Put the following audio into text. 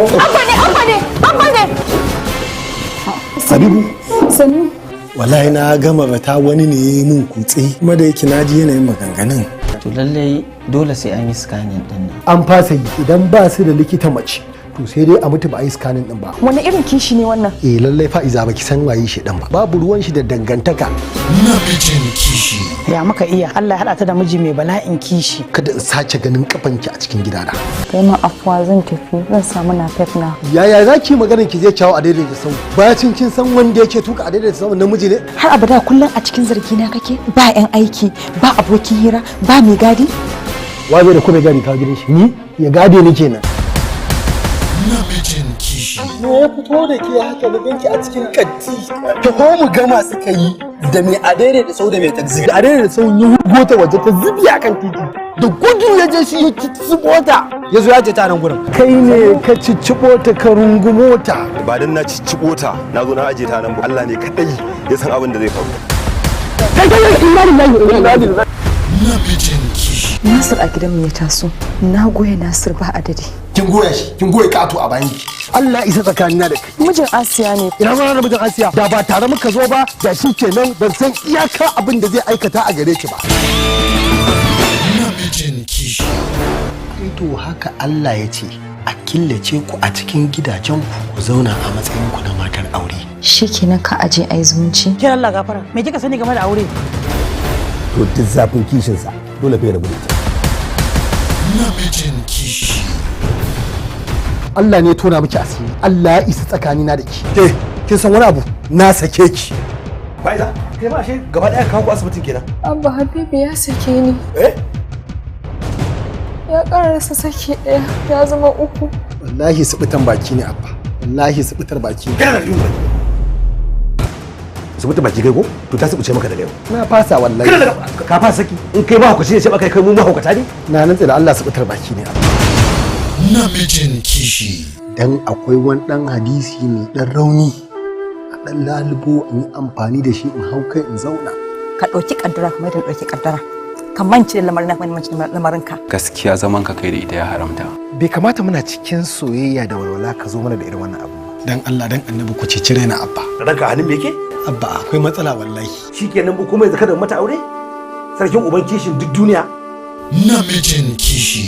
Abba ne, Abba ne, Abba ne. Habibu. Sannu. Wallahi na gama bata wani ne ya yi mun kutse, kuma da yake na ji yanayin maganganun. To lallai dole sai an yi scanning din nan. An fasa yi. Idan ba su da likita mace, to sai dai a mutu ba a yi scanning din ba. Wani irin kishi ne wannan? Eh, lallai Fa'iza, baki san waye shi dan ba. Babu ruwan shi da dangantaka. Namijin Kishi. Ya muka iya, Allah ya haɗa ta da miji mai bala'in kishi. Kada in sace ganin kafanki a cikin gidana. Kai ma afuwa, zan tafi, zan samu napep na. Yaya za ki maganar ki zai cawo a daidaita sau, bacin kin san wanda yake tuka a daidaita sau namiji ne? Har abada kullum a cikin zargi na kake, ba 'yan aiki, ba abokin hira, ba mai gadi. Waje da kuma gadi kawo gidan shi, ni ya gade ni kenan. Namijin Kishi. Me ya fito da ke haka na ganki a cikin katti? Ta ko mu gama suka yi da mai adaidaita sau da mai taxi. Da adaidaita sau ya hugo ta waje, ta zubi akan titi, da gudu ya je shi ya cicciɓo ta, ya zo ya ce ta nan gurin. Kai ne ka cicciɓo ta, ka rungumo ta. Ba dan na cicciɓo ta na zo na aje ta nan ba, Allah ne kadai ya san abin da zai faru. Kai kai, inna lillahi wa inna ilaihi. Namijin Kishi. Nasir a gidanmu ya taso, na goya Nasir ba adadi. Kin goya shi, kin goya kato a bayan ki. Allah isa tsakanina da kai. Mijin Asiya ne. Ina ma na mijin Asiya? Da ba tare muka zo ba, da shi kenan, ban san iyaka abin da zai aikata a gare ki ba. Namijin Kishi. To haka Allah ya ce a killace ku a cikin gidajen ku, ku zauna a matsayin ku na matar aure. Shikenan, ka aje ai zumunci. Kira Allah gafara, me kika sani game da aure? To duk zafin kishinsa, dole fa ya rabu da ita. Namijin Kishi. Allah ne ya tona miki asiri. Allah ya isa tsakanina da ki. Ke, kin san wani abu? Na sake ki. Fa'iza, kai ma ashe gaba daya kawo ku asibitin kenan? Abba, Habibu ya sake ni. Eh? Ya ƙarasa saki ɗaya, ya zama uku. Wallahi subutan baki ne, Abba. Wallahi subutar baki ne. Kana da yunwa, subuta baki kai ko? To ta subuce maka daga yau. Na fasa wallahi. Kana daga ka fasa saki? In kai mahaukaci ne, sai kai kai mu mahaukata ne? Na nantse da Allah subutar baki ne, Abba. Namijin Kishi. Dan akwai wani dan hadisi mai dan rauni, a dan lalubo in yi amfani da shi in hau kai in zauna. Ka ɗauki kaddara kamar yadda ɗauki kaddara. Ka mance da lamarin, ka mance da lamarin ka. Gaskiya zaman ka kai da ita ya haramta. Bai kamata muna cikin soyayya da walwala ka zo mana da irin wannan abu. Dan Allah dan Annabi ku ceci raina, Abba. Ranka hannun me yake? Abba, akwai matsala wallahi. Shikenan, bu kuma yanzu kada mata aure, sarkin uban kishin duk duniya. Namijin Kishi.